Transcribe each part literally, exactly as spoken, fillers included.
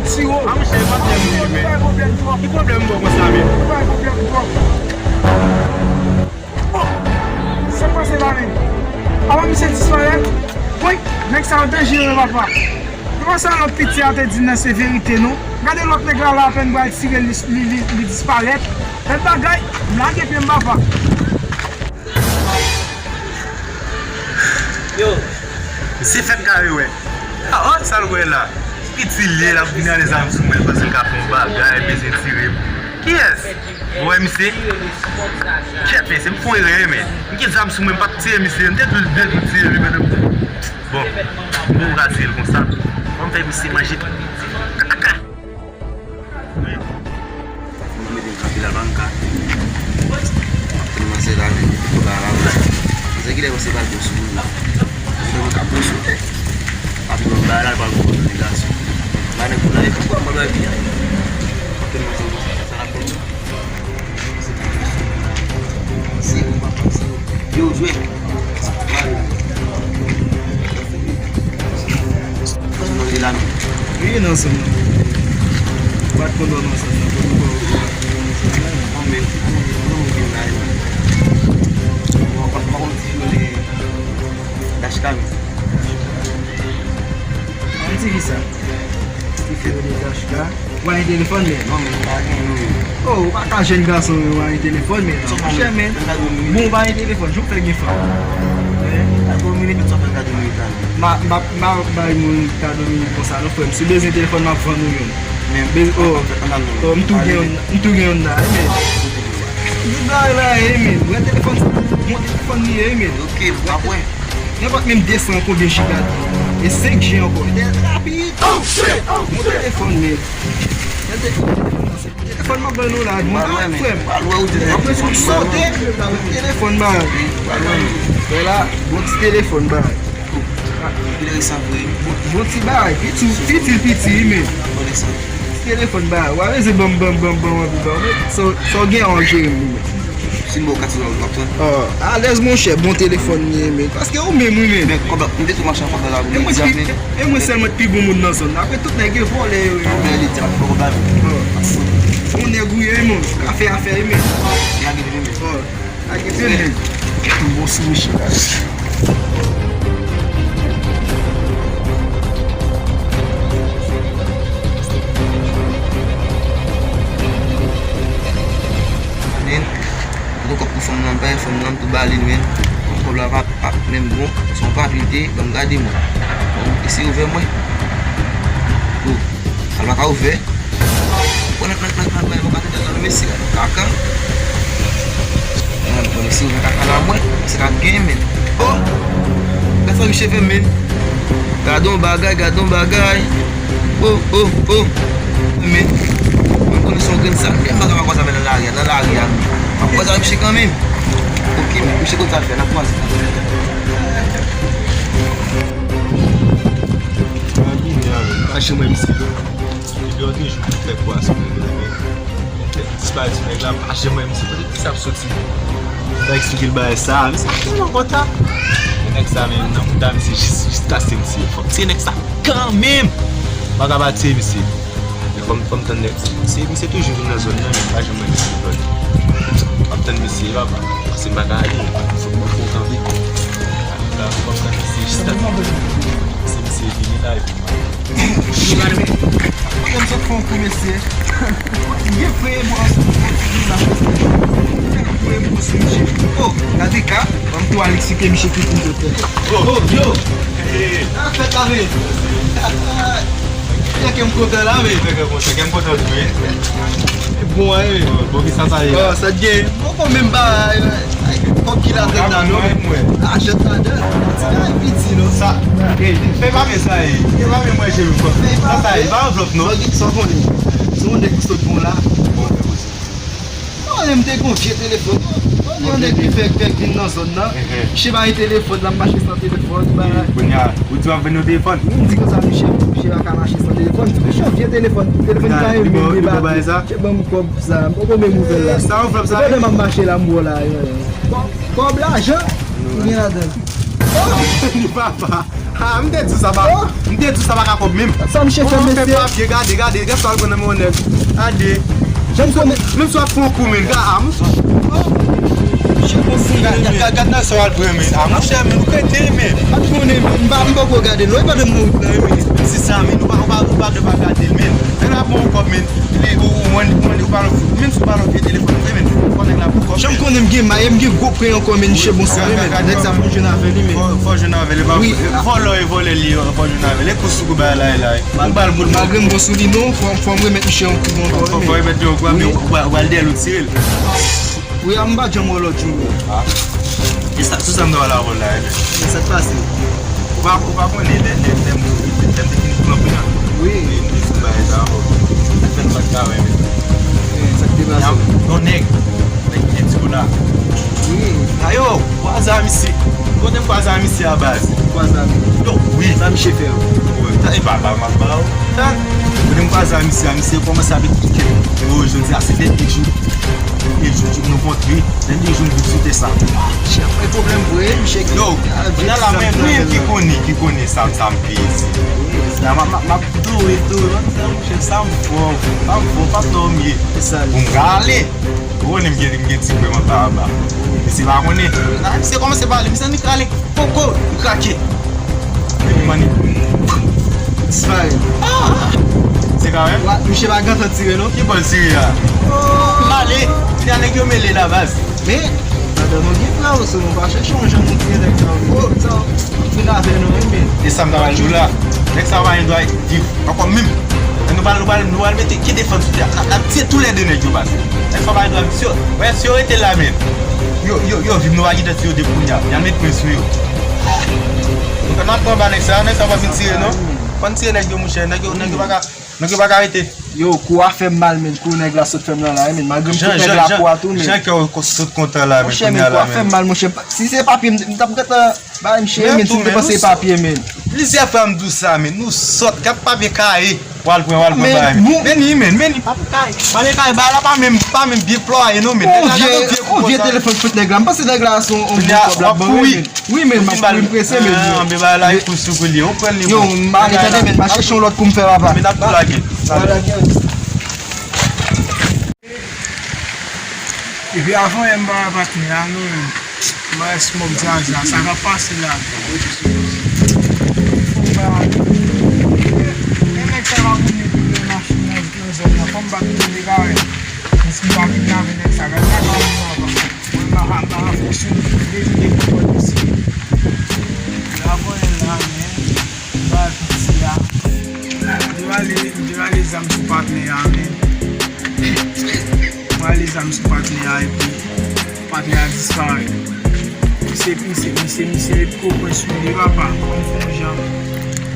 Siwo. A, monchè, e pwoblèm li ye, men. Ki pwoblèm twòp? Ki pwoblèm m ba w konsa, men? Ou bay pwoblèm twòp. Oh! Sa k pase la, men? Apa misye disparèt? Woy, nèg sa yo danjere, papa. Kòman sa lòt piti a te di nan se verite, non? Gade lòt nèg la, la apèn pral tire li, li, li, li disparèt. Bèl bagay, m lage pye m, papa. Yo. Se fèt kare, wè. Ah, oh, sa l wè la. Piti l ye, l ap vin ale zam sou mwen, l panse l ka fè yon bagay, bezwen tire m. Kiyès? Ou wè misye? Kèt, men, se m fè yon erè, men. M kite zam sou mwen, m pa t tiye misye, m te tou, te tou tiye li, men bon. Bon, m pou rase l konsa. Ban m fè misye manje. Kaka! Mwen mete l kanpe la, pa m ka. Mwen se la, men, mete l ba la, la. Mwen se ki lè mwen se pa l bon sou moun la. Mwen mwen ka bon sou tèt. Api mwen ba la, l pa l bon nan gason. Ba nèg pou la, e pou mwen ba pi a. Mwen se sa la pou mwen. Yo, jwe. Wi, nan sèn nan. Ou pa t konn wè m nan sèn nan, pou nou wè ou pa t konn wè m nan sèn nan. Bon, men, bon, men, bon, men, bon, men, bon, men, bon, men, Dashka, men. An di kisa? Ki fè yo de Dashka? Ou pa gen telefòn, men? Non, men, m pa gen, non, men. Oh, ou pa ka jwenn gason, men ou pa gen telefòn, men. Monchè, men. Bon, ou pa gen telefòn, jan w fè gen fanm? Hein? M ap, m ap, m ap bay moun kado minit konsa, non, frè m. Si w bezwen telefòn, m ap vann ou youn. Men, oh, oh, m tou gen youn, m tou gen youn la, men. Di bagay la, eh, men. Wè telefòn sa, bon telefòn li ye, men. Ok, m ap wè. Nenpòt menm de san konbyen jiga li ye. E senk G ankò. Li te rapid. Oh, shit! Oh, shit! Bon telefòn, men. Gade telefòn nan, se telefòn m ap ban nou la. Mwen, ah, frè m. Anplis, m sote. Telefòn, ba. Wè la, bon ti telefòn, ba. Bon, bon ti bagay. Piti, piti, piti, men. Telefòn, ba. Ou pa bezwen ban m, ban m, ban m, ban m anvi ba w, men. Sa, sa w gen an jere m, men. Si m ba w kat sou la, w ap pran? Ah, alèz, monchè, bon telefòn li ye, men. Paske ou menm, wi, men. Men, kòb la, m te tou mache an kòb la, la, e mwen ki, e mwen sèlman ki pi bon moun nan zòn nan. Apre tout nèg yo vòlè yo ye. Vòlè li di, ap pran kòb la, men. Ah. Bon nèg ou ye, men. Ka fè afè, men. Lage li, men. Ah, lage pye, men. Bon sou mouche la. Men, m pran kòb pou fanm nan, m pa fè fanm nan, m tou ba li l, men. Kòb la pa, pa menm bon, se yon papye l te ban m, gade mwen. Bon, eseye ouvè mwen. Oh, sa l pa ka ouvè. Mwen nan, nan, nan, nan, nan, mwen pa tande nan mesye la, kaka. Mwen, mwen mesye ouvè kaka la, mwen, se k ap genyen, men. Oh! Gade sa misye fè, men. Gade yon bagay, gade yon bagay. Oh, oh, oh. Men, mwen konnen se yon grenn sal. Men m pa ka kwaze avè l nan lari a, nan lari a. M ap kwaze avè misye kanmenm. Ok, men, misye konn sa l fè, n ap kwaze. Mwen vini avè l. Pa janm wè misye. Epi yon de jou pou fè kwa sou nèg la, men. Disparèt sou nèg la, m pa janm wè misye. Kote misye ap soti? M ta eksplike l bagay sa, misye tèlman kontan. Men nèg sa menm, nan mouda misye jis, jiskaske misye. Fò m tiye nèg sa kanmenm. M pa ka pa tiye misye. Men fò m, fò m tann nèg. Misye, misye toujou vin nan zòn nan, men m pa janm wè misye ankò. M ap tann misye, papa. Paske m pa ka ale. Fò m, fò m kanpe. La, fò m tann misye jiskaske misye vini la, epi Kòm sot fè yon kou, mesye. Gen premye bò sou misye. Gen premye bò sou misye. Oh, gade ka. Ban m tou al eksplike misye ki kote. Oh, oh, yo. Sa fèt la, men. Kè m kontan la, men. Kè m kontan, kè m kontan tou, wi. Bon, wi. Bon, bon, kisa sa ye? Oh, sa t gen. Bon, bon, menm bagay, wi. Ay, kòb ki ladann la, non? Mwen, mwen. Ajan ladann. Ti bagay piti, non? Sa, ey, fè pa men sa, ey. Fè pa men mwen, cheri, fò. Sa, sa, ey, pa anvlòp, non. Sa w konnen. Se yon nèg ki sot bon la. Bon, fè mwen sa. Mwen menm te gon vye telefòn. Yon nèg ki fèk, fèk vin nan zòn nan. Misye pa gen telefòn, l ap mache san telefòn, bagay. Kounye a, ou di w ap vann yon telefòn? Wi, m di konsa, misye, misye pa ka mache san telefòn. Misye yon vye telefòn. Telefòn li pa renmen debake. Misye ban m kòb. Sa, m poko menm ouvè l la. Sa anvlòp sa, wi. Pandan m ap mache la, m wè w la, yo, yo. Kòb, kòb lajan, ou gen ladan l. Oh! Papa! Ha, m te di w sa pa, m te di w sa pa ka kòb menm. Sa misye fè, mesye? Papye, gade, gade, gade sa l pran nan men yon nèg. Gade. Menm si w ap fè yon kou, men, gade, a, m sou. Gad, gad, gad nan sa w al pran, men. A, monchè, men, ou konnen, men. Pa t konnen, men. M pa, m poko gade l non, e pandan m nan wout nan, men. Si sa, men, ou pa, ou pa, ou pa dwe pa gade l, men. Nèg la pran yon kòb, men. Li, ou, ou, ou, ou, ou pa, menm si ou pa lòt vye telefòn, men, fò nèg la pran kòb, men. Jan m konnen m gen may, m gen gwo pwen ankò, men, misye bon sou mwen, men. Nèg sa fò jwenn avè li, men. Fò, fò jwenn avè li, pa vòlè, e vòlè li, fò jwenn avè li. E kou sou kou bagay la, e la. Ou ba l boul, malgre m bon sou li, non, fò, fò m remèt misye yon kou ankò, men. Fò, fò remèt li yon kou, men ou, ou, ou al dèyè l, ou tire l. Wi, a m pa janm wè lòt jou, wi. A. E sa, sou sa m ta pral avè w la, e. E sa k pase? Ou pa, ou pa konnen lè, lè, lè m, lè m te fin kanpe a? Wi. Li, li sou bagay sa ankò. Sa fè m pa t ka wè, men. E, sa k te pase? Yon nèg, nèg ki te di w la. Wi. Ayo, kwaze a misye. Kote m kwaze a misye a baz? Kwaze a misye. Yo, wi. Sa misye fè w? Wi, sa e pa, pa, pa, pa, o. Sa, kote m kwaze a misye a, misye kòmanse ap eksplike m. Yo, jodi a, se dènye jou. Dènye jou, jou nou kontre. Dènye jou, nou disite sa. Misye ap fè pwoblèm vre, misye. Yo, kounye a la, mwen, mwen ki konnen, ki konnen sa, sa m peye. Wi, sa. M ap, m ap, m ap doure, doure. Mwen, sa, monchè, sa m fò, sa m fò, pa t nòm ye. Se sa, pou m ka ale. Ou konnen m gen, m gen ti pwen mwen pa anba. Misye pa konnen. Nan, misye kòmanse pale, misye annik rale. Poko, m krake. Epi m annik disparèt. Ah! Se ka wè? Wa, misye pa gentan tire, non? Ki bò l tire a? M ale. Kounye a nèg yo mele la, baz. Men, pandan nou gen frè ou sou nou, pa chèche yon jan pou tire nèg sa yo. Oh, sa, m fin avè nou, wi, men. E sa m ta pral di w la. Nèg sa yo pa gen dwa viv. Ankò menm. Nou pral, nou pral, nou pral mete ki defans sou tè a. N ap, n ap tiye toulède nèg yo, baz. Nèg sa pa dwe ap, si yo, wè, si yo rete la, men. Yo, yo, yo viv, nou pa gentan tiye yo depi kounye a. Y al met pwen sou yo. Nou pral, n ap pran ba nèg sa, nèg sa pa fin tire, non. Fò n tire nèg yo, monchè. Nèg yo, nèg yo pa ka, nèg yo pa ka rete. Yo, kou a fè m mal, men. Kou nèg la sot fè m nan la, men. Malgre m tout nèg la kou a tou, men. Jan kè w sot kontan la, men, monchè, kounye a la, men. Kou a fè m mal, monchè. Si se papye, m, m t ap gentan Bay misye, men, si m te panse papye, men. Plizyè fwa m di w sa, men, nou sòt, gad papye kaye. W al pran, w al pran bagay, men. Men li, men, men li, papye kaye. Papye kaye, bagay la pa menm, pa menm byen plwaye, non, men. Nèg la gade yon vye kou konsa. Yon vye telefòn fout nèg la. M panse nèg la se yon gwo kòb l ap ban mwen, men. Wi, men, m ap kouri, m prese, men. Anben bagay la, e kou sou kou li ye. Ou pran li. Yo, m ale tande, men, m al chèche yon lòt kou m fè, papa. Men n ap tou lage. Epi avan yè m pa wè patnè a non, men. M pa wè smòk zaza, sa k ap pase la. Fò m pa wè. Men nèg sa pa konnen pi lè machin nan nan zòn nan, fò m pa tounen degare. Men si m pa kidnape nèg sa, gade sa k ap pase. Mwen m pa, m pa fonksyone, de jou de konpòt isi. Avan yè la, men. Ba piti a. M te rale, m te rale zam sou patnè a, men. M rale zam sou patnè a, epi patnè a disparèt. Misye, misye, misye, misye ret gwo pwen sou li, papa. Konn fè yon jan,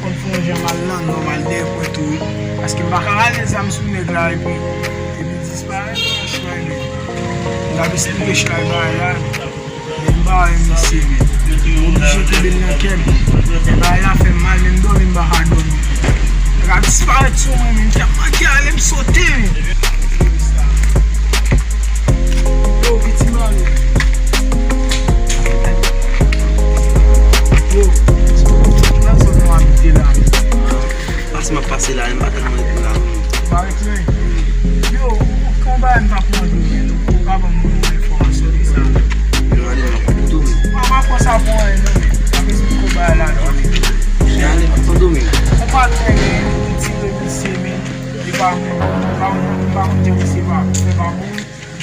konn fè yon jan m al nan nò, m al dèyè pwen tou, wi. Paske m pa ka rale zam sou nèg la, epi, epi disparèt, non, chay, men. M t ap esplike chay bagay la. Men m pa wè misye, men. M oblije kenbe l nan kè m. Men bagay la fè m mal, menm dòmi m pa ka dòmi. Nèg la disparèt sou mwen, men m tèlman kè ale m sote, men. Yo, piti mare. Yo, nan zòn nou abite la, men. Pase m ap pase la, men m pa tèlman ret lwen la non. Ou pa ret lwen? Yo, ou, ou, ou, bagay m t ap mande w, men, ou, ou ka ban m yon enfòmasyon de sa? Yo, ale, m ap koute w, men. Mwen pa pran sa pou anyen non, men. M ap esplike w bagay la, non, men. Men ale, m ap tande w, men. Yon patnè gen, li tire misye, men. Li pa bon. Li pa bon, li pa bon, tire misye pa, misye pa bon.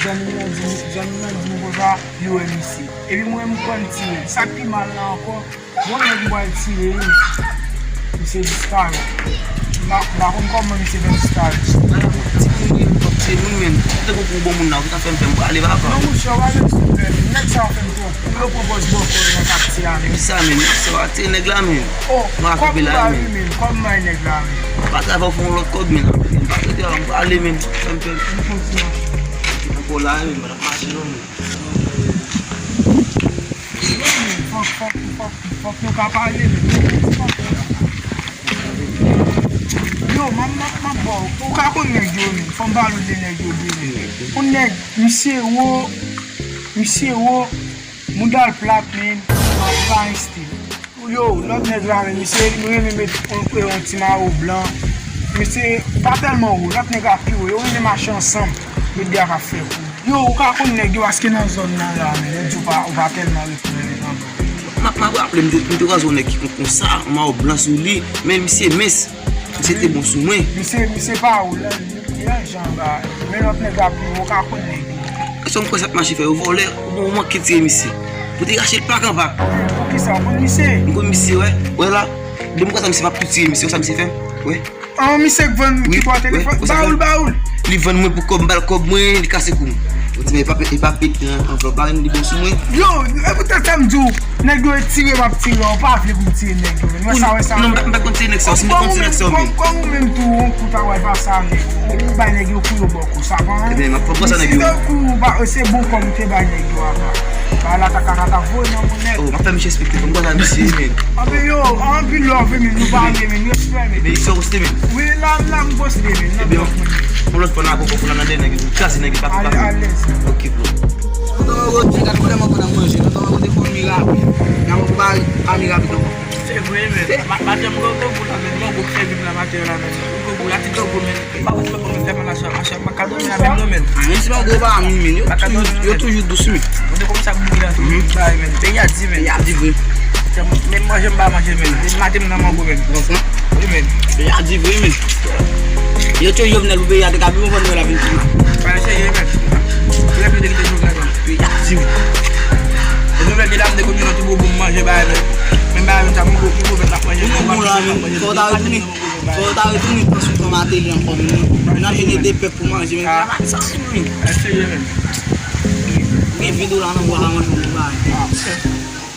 Zanmi mwen di, zanmi mwen di m konsa, li wè misye. Epi mwen, m pran tire. Sa k pi mal la ankò, yon nèg m pral tire, wi. Misye disparèt. M pa, m pa konn kòman misye fè disparèt. Ti moun gen kòb, se nou menm. Ou te gon pou bon moun la, ou te ka fè m pè, m prale, papa. Non, monchè, w pa bezwen fè m pè, men. Nèg sa yo fè m twòp. Pou yo pran pòz bòkò yo nan katye a, men. Ki sa, men? Nèg sa yo atire nèg la, men. Oh, kòb m bay, wi, men. Kòb m bay nèg la, men. Pa travay, fè yon lòt kòb, men. M pa trete a, m prale, men. Fè m pè. M konfyans. Ankò la, men, m ap mache, non, men. Fòk, fòk, fòk, fòk nou ka pale, men. Yo, m ap, m ap, m ap ba w. Ou ka konn nèg yo, men. Fò m pale w de nèg yo, byen, men. Yon nèg, misye wo, misye wo, mouda l plat, men. Li pa enstile. Yo, lòt nèg la menm, misye renmen met yon, yon ti mayo blan. Misye pa tèlman wo, lòt nèg la pi wo, yo renmen mache ansanm. Yo di a k ap fè kou. Yo, ou ka konn nèg yo, paske nan zòn nan la, men, yo di ou pa, ou pa tèlman ret nan zòn nan. M ap, m ap raple, m te, m te kwaze yon nèg ki konn konsa, yon mayo blan sou li, men misye mens. Misye te bon sou mwen. Misye, misye pa ou, lè, lè jan ba, men lòt nèg la pi wo, ou ka konn nèg yo. Èske w kwè sa t mache fè yo vòlè, oubyen ou manke tire misye? Ou te rache l pak an pak. Poukisa? Ou konn misye? M konn misye, wè. Wè la, depi m kwè sa misye, m ap tou tire misye, wè sa misye fè m? Wè. An, misye k vann ki bò telefòn, ba ou l, ba ou l. Li vann mwen pou kòb, m ba l kòb mwen, li kase kou m. Ou di, men e pa, e pa pete nan anvlòp la, li bon sou mwen. Yo, e poutèt sa m di w, nèg yo e tire, m ap tire, ou pa vle pou m tire nèg yo, men wè sa, wè sa. Non, m pa, m pa konn tire nèg sa yo, si m te konn tire nèg sa yo, men. Kòm ou menm tou, yon kou ta wè pa sa, nèg, ou, ou bay nèg yo kou yo ba w kou, sa pa anyen. Ebyen, m ap pran sa nèg yo. Si te kou, ou ba, se bon kòb ou te bay nèg yo apa. Bagay la ta ka, ta voye nan moun nèt. Oh, m ap fè misye respekte, fò m konn sa misye, men. Anben yo, anpil love, men, nou pa ale, men, respè, men. Men, sa w poste, men. Wi, la, la, m poste, men. Ebyen, yon lòt fwa, n a poko pou n ap nan de nèg, kraze nèg, pa, pa. Alèz. Ok, bro. Tonton Mango, ti gad koulè mango nan manje. Tonton Mango te fè yon mi rapid. Nan mango pa, pa mi rapid ankò. Se vre, men. Ma-, maten, m gangou la, men. Mango k fè vim la, maten la, men. M gangou la, ti gangou, men. Pa wè, ti gangou, men, fè mal a sa, a sa. Pa ka dòmi la menm non, men. Anyen, si pa gwo pa mi, men. Yo toujou, yo toujou dous, men. Ou te konn sa bouyi la tou. Mhm. Bay, men. Peyi a di, men. Peyi a di vre. Men manje m pa manje, men. Depi maten m nan mango, men. Franchman. Wi, men. Peyi a di vre, men. Yo tchwe Jovenel pou peyi a te ka pi bon pandan yo la vin fini. Pa serye, men. Lè yo te kite Jovenel la. Peyi a di vre. Jovenel te la m te konn nan ti bobo m manje, bay, men. Men bay, men sa, m gwo, m gwo, men la manje. Pou nou bon la, men. Fò w ta retounen. Fò yo ta retounen pran sou fòm atelier ankò, men. Menaj vin ede pèp pou manje, men. Travay sa, wi. Gen vid ou la nan bwa la, manje yon bagay.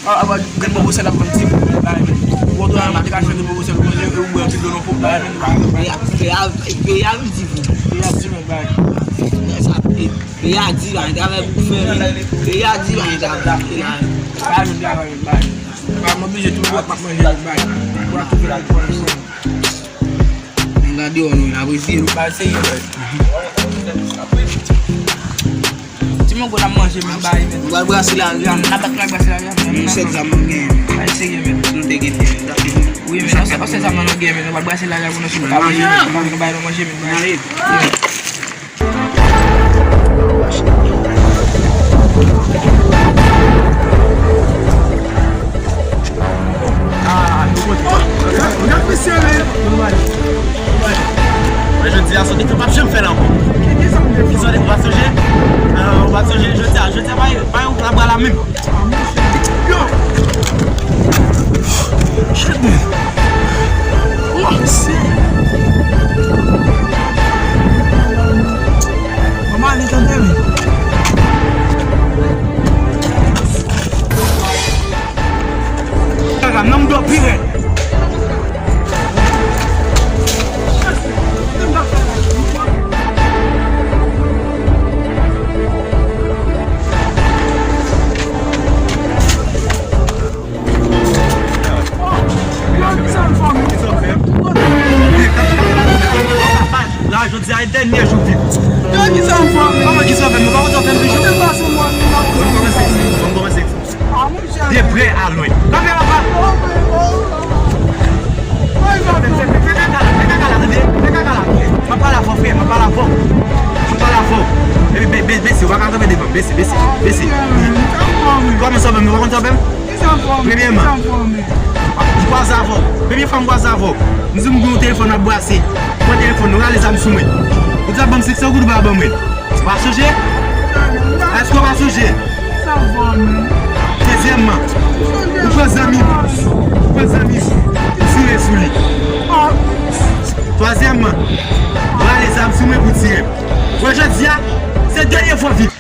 Ah, ah, gen bon sèl ap vann ti bagay, men. Bon, dwa, mwen te ka chèche bon sèl manje, ou bwè yon ti dlo nan pòt, bagay, men. Peyi a, peyi a, peyi a vin di vre. Peyi a di, men, bagay. Sa, peyi a di la, travay pou fè, men. Peyi a di la, travay la. Bagay, men, travay, men, bagay. Bagay, mwen oblije tou, m ap manje, men, bagay. Mwen ap tou fè la pou ansanm. Gade w nou la, apresye nou. Ba serye, bro. Ti mango n ap manje, men bay, men. Nou pral brase lari a, men. N ap bat, n ap brase lari a, men. Nou sèt zam nou genyen. Bay serye, men. Nou te gen, men. Wi, men, nou sèt zam nou genyen, men. Nou pral brase lari a pou nou sou. Nou bay nou manje, men. Bay. Ah, yo kote. Oh, gad, gad misye, men. Men jodi a, sòti ke m p ap janm fè l ankò. Ki, ki sa w vle fè? Ki sòti, ou pa sonje? Ah, ou pa sonje, jodi a, jodi a, pa, pa yon labra la menm. Yo! Shit, man. Oh, shit. Mama, li tande, wi. Kaka, nan m dò pi rèd. La, jodi a, e dènye jou viv. Yo, ki sa w fè? Kòman ki sa w fè? Nou pa konn sa w fè m toujou? Ban m kòmanse. Ban m kòmanse. De prè a lwen. Kanpe la, pa. Fè kaka la, fè kaka la, tande? Fè kaka la. M ap pale avè w, frè, m ap pale avè w. M ap pale avè w. Epi, be-, be-, bese, ou pa ka kanpe devan m. Bese, bese, bese. Kòman sa w fè m? Nou pa konn sa w fè m? Premyèman, m kwaze avè w. Premye fwa m kwaze avè w. M di m gen yon telefòn m ap brase. Pran telefòn nan, rale zam sou mwen. Ou di w ap ban m senk san goud, ou pa ban mwen. Ou pa sonje? Èske ou pa sonje? Dezyèmman, ou pran zanmi m. Ou pran zanmi m. Ou tire sou li. Twazyèmman, ou rale zam sou mwen pou tire m. Wè, jodi a, se dènye fwa viv.